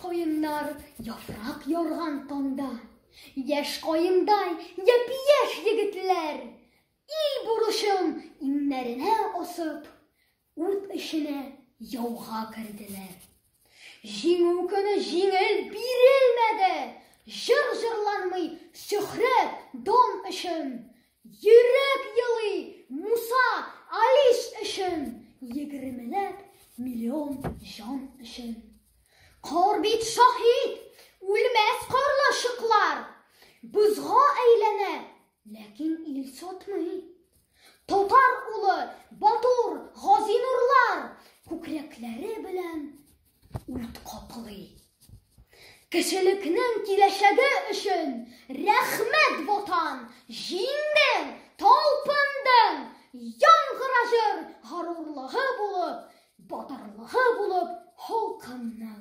каеннар яфрак ярган таңда, Яшь каендай япь-яшь егетләр, Ил бурычын иңнәренә асып, Ут эченә яуга керделәр. Җиңү көне җиңел бирелмәде, Җыр җырланмый шөһрәт, дан өчен. Йөрәк елый Муса, Алиш өчен, Егермеләп миллион җан өчен. Кар бит шаһит, үлмәс карлы чыклар, Бозга әйләнә, ләкин ил сатмый. Татар улы, батур Газинурлар Күкрәкләре белән ут каплый. Кешелекнең киләчәге өчен Рәхмәт, Ватан, җиңдең, талпындың! Яңгыра җыр горурлыгы булып, Батырлыгы булып халкымның.